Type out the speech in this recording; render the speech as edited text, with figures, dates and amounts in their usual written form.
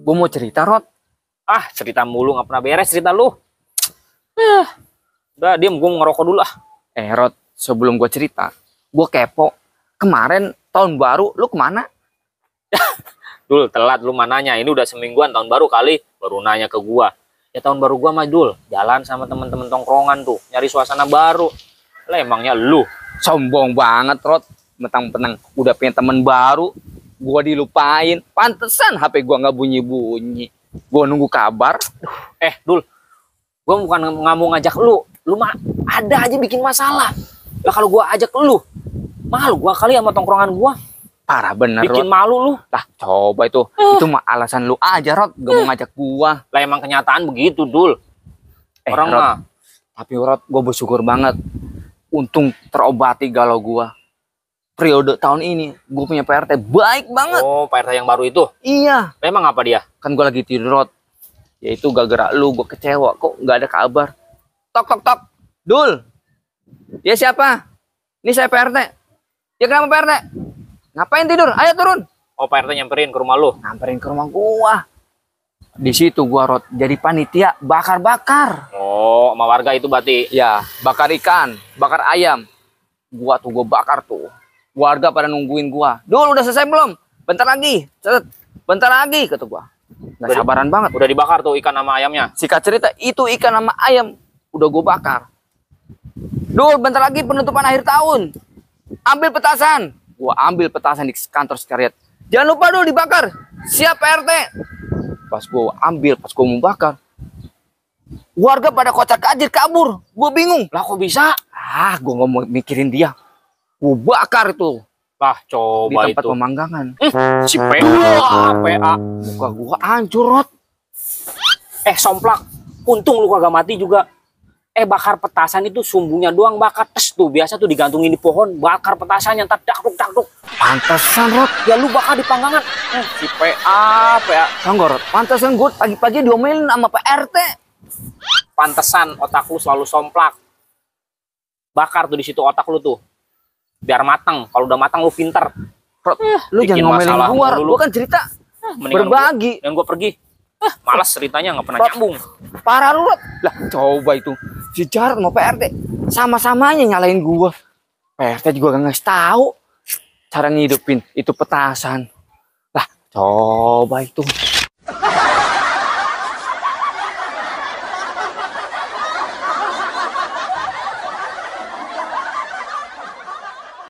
Gue mau cerita, Rod. Ah, cerita mulu nggak pernah beres cerita lu. Udah diem, gue mau ngerokok dulu ah. Rod, sebelum gue cerita, gue kepo. Kemarin tahun baru, lu kemana? Dul, telat lu mananya. Ini udah semingguan tahun baru kali, baru nanya ke gua. Ya tahun baru gua mah Dul, jalan sama temen-temen tongkrongan tuh, nyari suasana baru. Lah emangnya lu Sombong banget, Rod. Mentang-mentang udah punya temen baru, gue dilupain. Pantesan HP gue nggak bunyi-bunyi. Gue nunggu kabar. Dul, gua bukan nggak mau ngajak lu mah ada aja bikin masalah. Lah kalau gua ajak lu, malu gua kali sama tongkrongan gua. Parah bener, Bikin Rod. malu lu. Lah, coba itu. Itu mah alasan lu aja, Rod. Gak mau ngajak gua. Lah emang kenyataan begitu, Dul. Orang Rod. mah. Tapi, Rod, gue bersyukur banget. Untung terobati galau gua. Periode tahun ini, gue punya PRT baik banget. Oh, Pak RT yang baru itu. Iya. Lah emang apa dia? Kan gue lagi tidur, Rod. Ya itu gara-gara lu, gue kecewa. Kok nggak ada kabar? Tok, tok, tok. Dul. Ya siapa? Ini saya PRT. Ya kenapa PRT? Ngapain tidur? Ayo turun. Oh, Pak RT nyamperin ke rumah lu. Nyamperin ke rumah gua. Di situ gua, Rod, jadi panitia bakar-bakar. Oh, sama warga itu berarti. Ya, bakar ikan, bakar ayam. Gua bakar tuh. Warga pada nungguin gua. Dul, udah selesai belum? Bentar lagi. Cet. Bentar lagi, kata gua. Nggak sabaran banget. Udah dibakar tuh ikan sama ayamnya. Singkat cerita, itu ikan sama ayam udah gua bakar. Dul, bentar lagi penutupan akhir tahun. Ambil petasan. Gua ambil petasan di kantor sekretariat. Jangan lupa dulu dibakar. Siap, PRT. Pas gua ambil, pas gua mau bakar, warga pada kocak-kacir kabur. Gua bingung. Lah kok bisa? Gua nggak mau mikirin dia. Gua bakar itu Lah di coba tempat itu. pemanggangan. Si PA. Muka gua hancur, Rod. Somplak. Untung lu kagak mati juga. Bakar petasan itu sumbunya doang bakar. Tes tuh biasa tuh digantungin di pohon. Bakar petasannya ntar dakduk. Pantesan, Rod. Ya lu bakar di panggangan. Si PA. Tau nggak, Rod? Pantesan gua pagi-pagi diomelin sama PRT. Pantesan otak lu selalu somplak. Bakar tuh di situ otak lu tuh. Biar matang. Kalau udah matang lu pinter. Rod, lu bikin jangan ngomelin masalah gua. mulu lu. Gua kan cerita Mendingan berbagi. Yang gue pergi. Malas ceritanya nggak pernah Rod. nyambung. Parah lu, Rod. Lah, coba itu. Si Jarod sama PRT sama-samanya nyalain gua. PRT juga gak ngasih tahu cara ngidupin itu petasan. Lah, coba itu.